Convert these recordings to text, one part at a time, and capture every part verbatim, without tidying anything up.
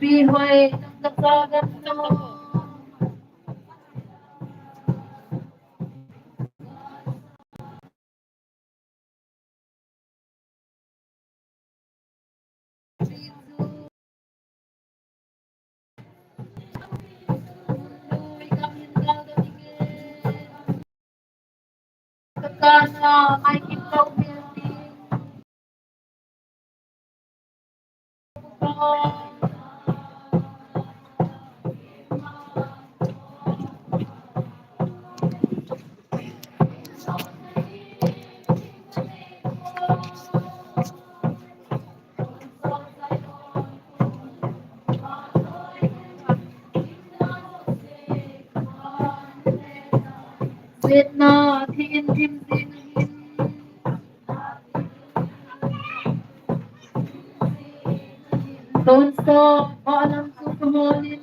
Pi hoi, nang kasa gam no. Setna, thim thim jing ahin. Tonsot, valam chu kaholin.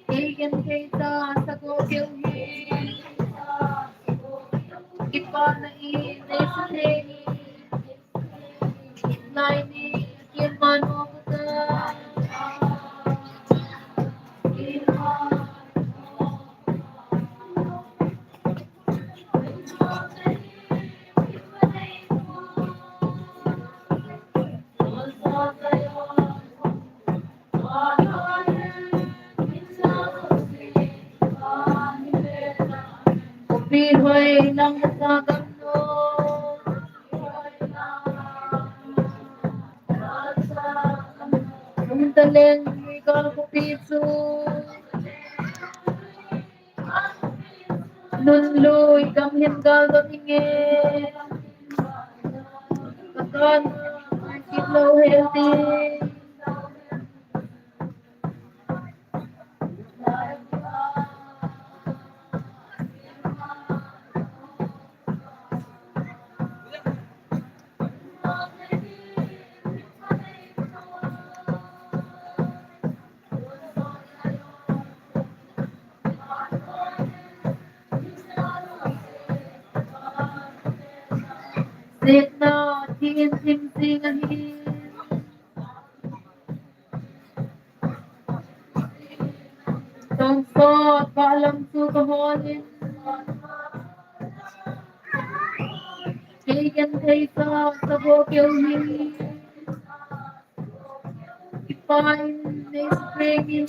Kei genthei tah, sagoh keu hi. Kipana in, neisa thei. Pi hoi, nang kasa gam no. Nung taleng, nui kal ko pi chu. Nun lui, gam hin gal dot inge. Kakan, kit lou hel ti. Setna, thim thim jing ahi. Tonsot, valam chu kaholin. Kei genthei tah, sagoh keu hi. Kipana in, neisa thei in.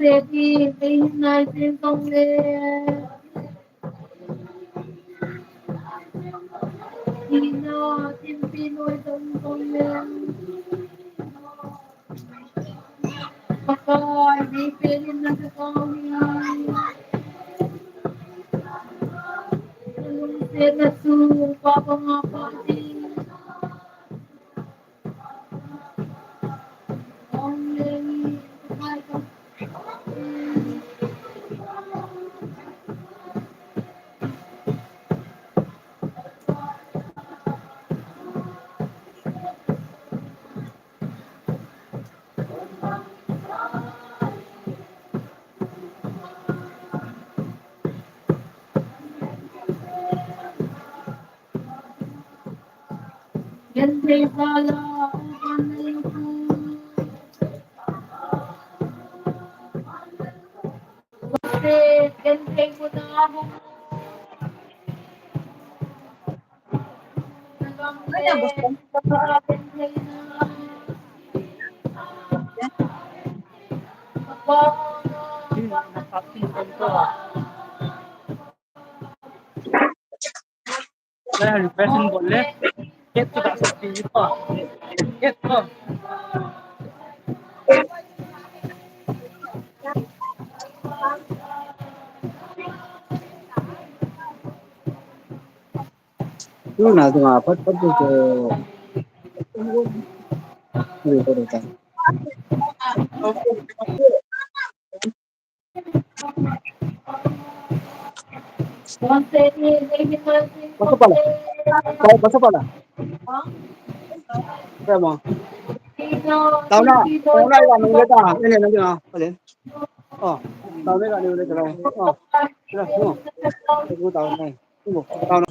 Seti, tei hin nai sen song le. Tina, timpi noi song song le. Pakai, di perin na sa kau ni. Nalungset na su, papa nga pati. Ong le ni, pakai ka. Genthei sala, upan na yuku. Genthei muna ho. Refreshing bol le. Get to the city. Get to. Tu na tu ma pat pat tu. Tu tu tu. Pasal pala. Pasal pala. Kaya mo. Tao na, tao na iwan ng leta. Ano na yun, ah? Alin? Oh, tao na iwan ng leta. Oh. Tao na. Tao na.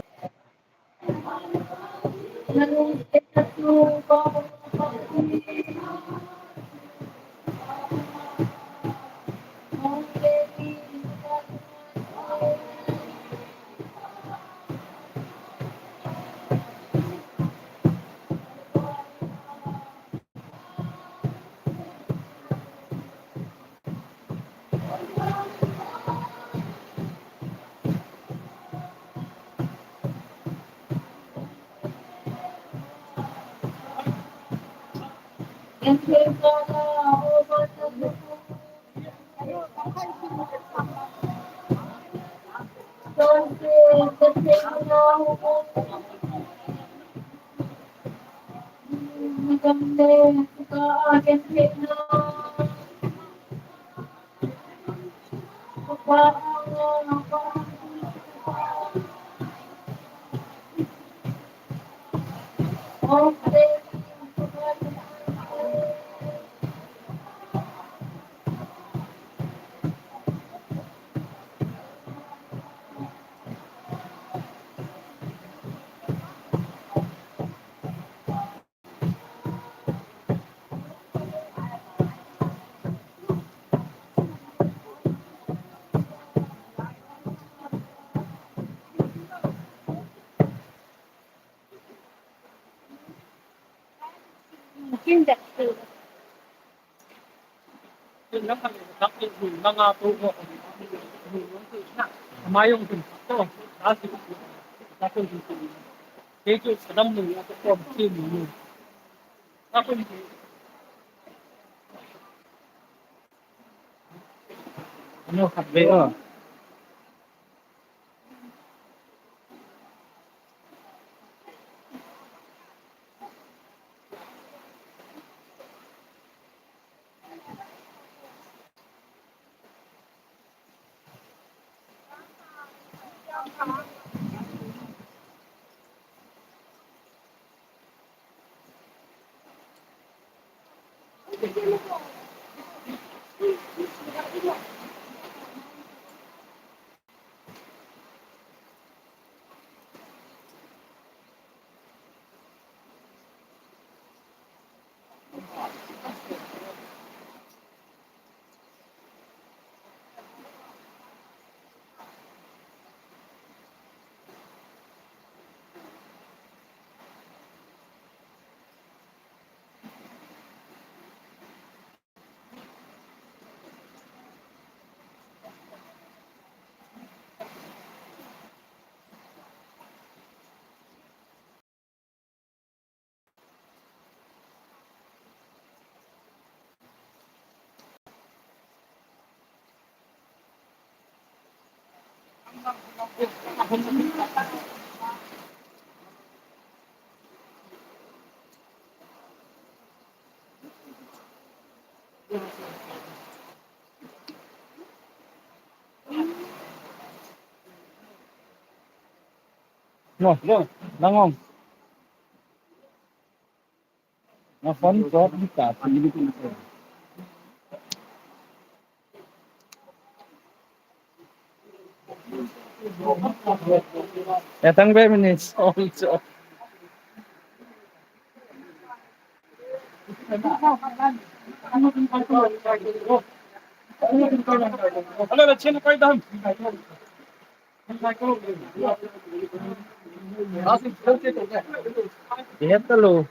Ano khat ve o. No, no, nangong. Na phone ko kita. Yatang be minutes also. Hello, let's check the. Hello.